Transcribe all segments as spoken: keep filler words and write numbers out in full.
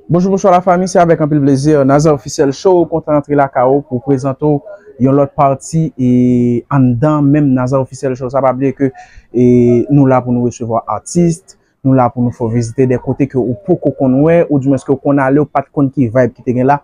Bonjou, bonswa lafanmi, se avèk anpil plezi Nazar Officiel Show kontan rantre lakay ou pou prezante w yon lòt pati e anndan menm Nazar Officiel Show. Sa pa bliye ke e, nou la pou nou resevwa atis, nou la pou nou fè w vizite de kote ke ou poko konn wè, oudimwens ke ou konn ale, ou pa t konn ki vibe ki te gen la.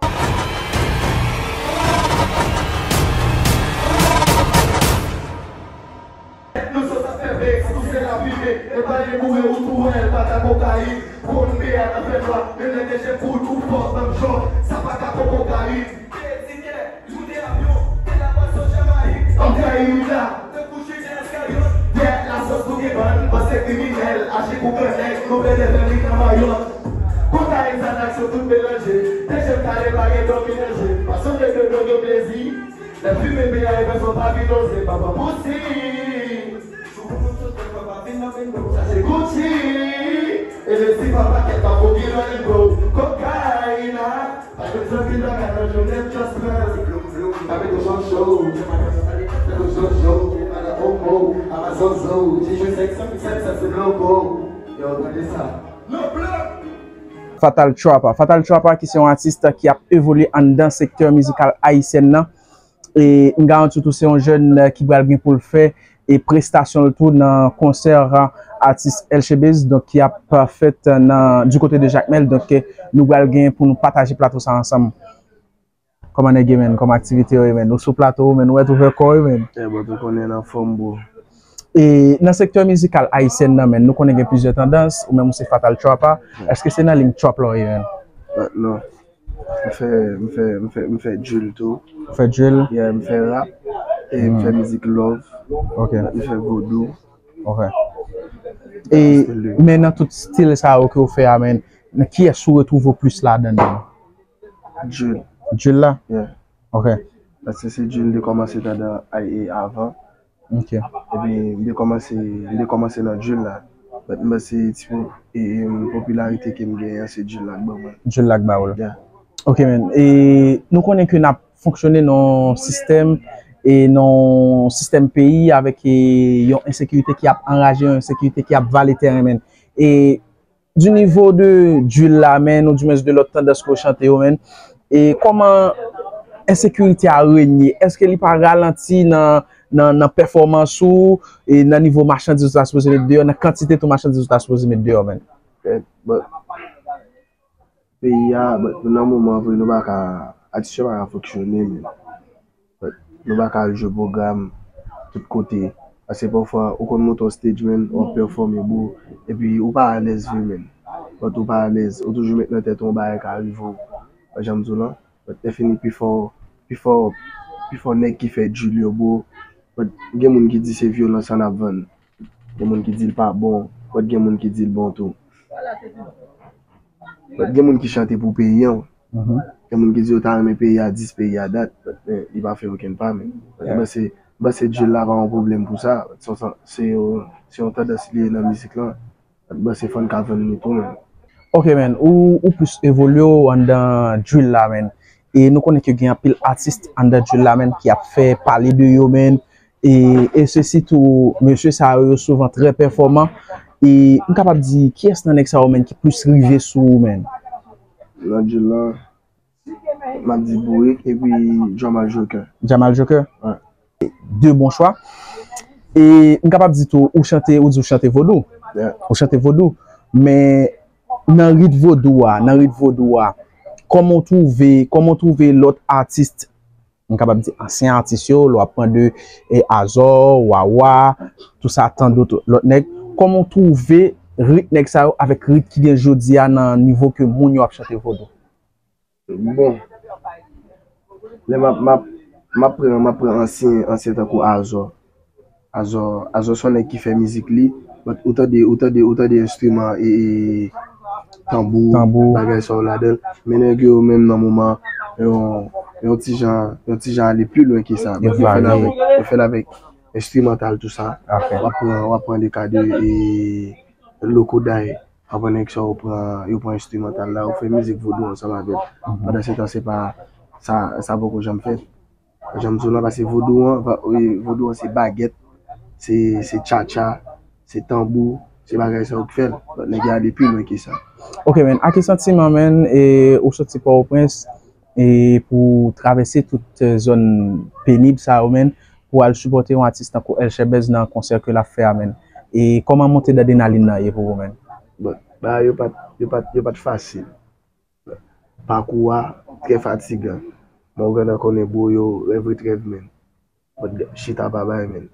Nou sot ap fè veks, pouse lafimen, e pa li mouri ou tou wè l, pa ta kokayin. Konn beya nan fènwa, menm lè deje kout ou fò banm jòt, sa pa ka poko kayin. Te etikè, loute avyon, te la pwason Jamayik. An Kayimik la, tankou Jide Iskaryòt. Yeah, lasòs nou gen bann, panse kriminèl, aji pou grannèg, nou plede fè rik nan Mayòt. Konta e Xanax yo tout melanje, te je m kale pa gen dòmi nan je, pa sonje ke dòmi yo plezi. Lè fimen beya e pèsonn pa vin oze, papa pousi. Jou pou nou tout, papa vin nan men nou. Sa se Gucci. E le si pa pakèt pa pou ki lwen bro. Kokaina. Pa bezwen vin nan kay nan jounen just pran. Pa mete show show. Fè nou show show. Fè nou show show. Fè nou show show. Amazon zo. Ti jwe sèks, sèks, sèks, sèks, logo. Yo, tande sa. Fatal Trapper. Fatal Trapper ki se yon atis ki ap evolye anndan sektè mizikal ayisyèn nan. E m garanti w tou se yon jèn ki pral gen pou l fè e prestasyon l tou nan konsè atis Elchebez, donk ki ap fèt nan du côté de Jakmèl, donk nou pral gen pou nou pataje plato sa ansanm. Kòman nèg yo, menn? Kòman aktivite yo ye, menn? Ou sou plato, menn, ou wè tou fè kò yo, menn. E bon, tou konnen n anfòm, bro. E nan sektè mizikal ayisyèn nan, menn, nou konnen gen plizyè tandans, ou menm ou se Fatal Trapper. Èske se nan liy trap la w ye, menn? Non. M fè, m fè, m fè, m fè drill tou. Ou fè drill? Yeah, m fè rap. E m fè mizik love. Ok. M fè vodou. Ok. E, men nan tout stil sa yo ke w fè a, menn, nan kiyès ou retwouve w plis ladan l, menn? Drill. Drill la? Yeah. Ok. Paske se drill m te kòmanse tande I A avan. Ok. Epi m te kòmanse, m te kòmanse nan drill la. But m panse ti po, e, e, popilarite ke m genyen an se drill la k ban mwen. Drill la k ba w l. Yeah. Ok, menn. E nou konnen ke n ap fonksyone nan yon sistèm, e nan yon sistèm peyi avèk e, yon ensekirite ki ap anraje, yon ensekirite ki ap vale tèren, menn. E du nivo de drill la, menn, oudimwens de lòt tandans ke w chante yo, menn. E kòman ensekirite a renye? Èske li pa ralanti nan, nan, nan pèfòmans ou, e nan nivo machandiz ou ta sipoze met deyò, nan kantite tou machandiz ou ta sipoze met deyò, menn? But peyi a, but nou nan moman vre nou pa ka, atis yo pa ka fonksyone, menn. But nou pa ka al jwe pwogram tout kote. Paske pafwa, ou konn monte yon stage, menn, w ap pèfòme, bro, epi ou pa alèz vre, menn. But ou pa alèz, ou toujou met nan tèt ou yon bagay ka rive w. Ou wè jan m di w lan? But lè fini, pifò, pifò, pifò nèg ki fè drill yo, bro. But gen moun ki di se vyolans an ap vann. Gen moun ki di l pa bon, but gen moun ki di l bon tou. But gen moun ki chante pou peyi an. Gen moun ki di yo ta renmen peyi a dis, peyi a dat, but, men, li pa fè okenn pa, men. But m panse, m panse drill la pa yon pwoblèm pou sa. Se yon, se yon, se yon tandans li ye nan mizik lan. But m panse fò n ka vann li tou, men. Ok, menn, ou, ou plis evolye w anndan drill la, menn. E nou konnen ke gen anpil atis anndan drill la, menn, ki ap fè pale de yo, menn. E, e se sitou mesye sa yo, yo souvan trè pèfòman. E m kapab di, kiyès nan nèg sa yo, menn, ki plis rive sou ou, menn? Nan drill lan, m ap di Bourik epi Jamal Joker. Jamal Joker? Wi. De bon chwa. E m kapab di tou, ou chante, ou di ou chante vodou. Yeah. Ou chante vodou. Men nan rit vodou a, nan rit vodou a, kòman w twouve, kòman w twouve lòt atis, m kapab di ansyen atis yo, lè w ap pran de, e, Azò, Wawa, tou sa, tandout lòt nèg. Kòman w twouve rit nèg sa yo avèk rit ki gen jodi a nan nivo ke moun yo ap chante vodou? Bon, lè m ap, m ap, m ap pran, m ap pran ansyen, ansyen tankou Azò. Azò, Azò se yon nèg ki fè mizik li, but ou tande, ou tande, ou tande enstriman e, e tanbou, tanbou, bagay sa yo ladan l. Men nèg yo menm nan moman, yon, yon ti jan, yon ti jan ale pi lwen ke sa. But yo fè l avèk, yo fè l avèk enstrimantal tou sa. Ok. W ap pran, w ap pran de ka de, e, Loco Day. Apre nèg sa yo pran, yo pran enstrimantal la, yo fè mizik vodou ansanm avè l. Pandan se tan, se pa, sa, sa poko janm fèt. Janm di w lan, paske vodou an, va, e, vodou an se bagèt, se, se tchatcha, se tanbou, Se bagay sa yo k fè l. But nèg yo ale pi lwen ke sa. Ok, man. Ak ki santiman, man, e, ou soti Pòtoprens e pou travèse tout eh, zòn penib sa yo, man, pou al sipòte yon atis tankou Elchebez nan konsè ke l ap fè a, man. E kòman monte d'adrénaline nan ye pou ou, man? But bagay yo pa t yo pa t yo pa t fasil. Pakou a trè fatigan. Men ou gentan konnen, bro, yo rèv ret rèv, man. But chita pa bay, man.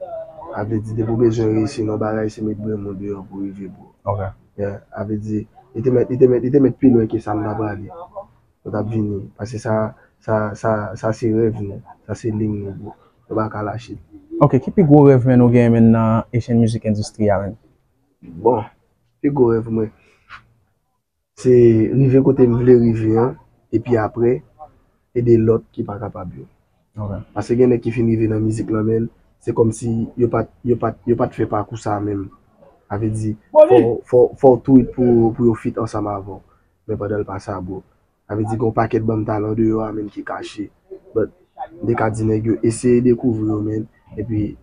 A vle di, depi w bezwen reyisi nan bagay, se met grenn moun deyò pou rive, bro. Ok. Yeah, a vle di, li te mèt, li te mèt, li te mèt pi lwen ke sa m ta prale. Nou t ap vini. Paske sa, sa, sa, sa se rèv nou. Sa se liy nou, bro. Nou pa ka lache l. Ok, ki pi gwo rèv, man, ou genyen, man, nan Haitian music industry a, man? Bon, pi gwo rèv mwen, se rive kote m vle rive an, epi apre, ede lòt ki pa kapab yo. Paske gen nèg ki fin rive nan mizik lan, men se kòmsi yo pa t yo pa t yo pa t fè pakou sa menm. Sa vle di, fò fò fò w tweet pou pou yo feat ansanm avè w. Men pandan l pa sa, bro. Sa vle di gen yon pakèt banm talan deyò a menm ki kache. But m te ka di nèg yo eseye dekouvri yo, men, epi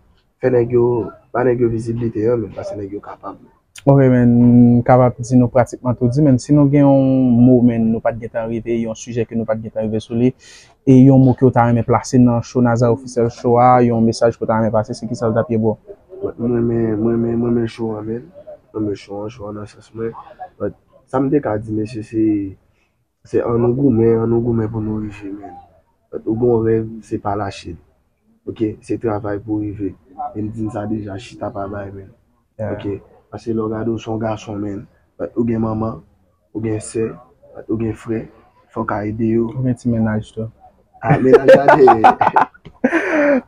fè nèg yo ba nèg yo viziblite an, men, paske nèg yo kapab, men. Ok, man, m kapab di nou pratikman tou di, man, si nou gen yon mo, man, nou pa t gentan rive, yon sijè ke nou pa t gentan rive sou li, e yon mo ke w ta renmen plase nan show Naza Officiel Show a, yon mesaj ke w ta renmen pase, se kisa l t ap ye, bro? Mwen renmen mwen renmen mwen renmen show an, man. Mwen renmen show an, show an nan sans mwen. But sa m te ka di mesye, se se ann nou goumen, ann nou goumen pou nou rive, man. But ou gen yon rèv, se pa lache l. Ok, se travay pou rive. E m di n sa deja, chita pa bay, man. Ok, paske lè w gade w se yon gason, man. But ou gen manman, ou gen sè, but ou gen frè, fò w ka ede yo. Ou gen ti mennaj tou. Ah, men al gade.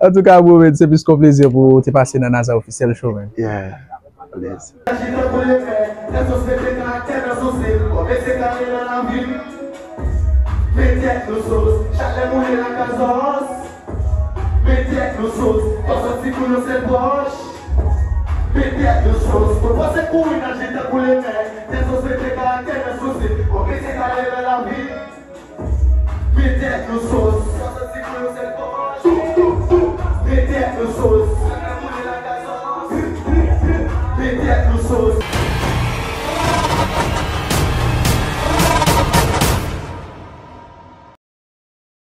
Antouka, bro, man, se plis kon plezi pou ou te pase nan Naza Officiel Show, man. Yeah. Alèz. Met tèt nou sou, chalè moule lakazòs. Met tèt nou sou, pa sòti pou yon sèl pòch. Met tèt nou sou, pou panse kouri naje tankou lemè. Tèt sou, mete karaktè nan sousi, pou pete kale nan lavi. Met tèt nou sou. Met tèt nou sou. Met tèt nou sou.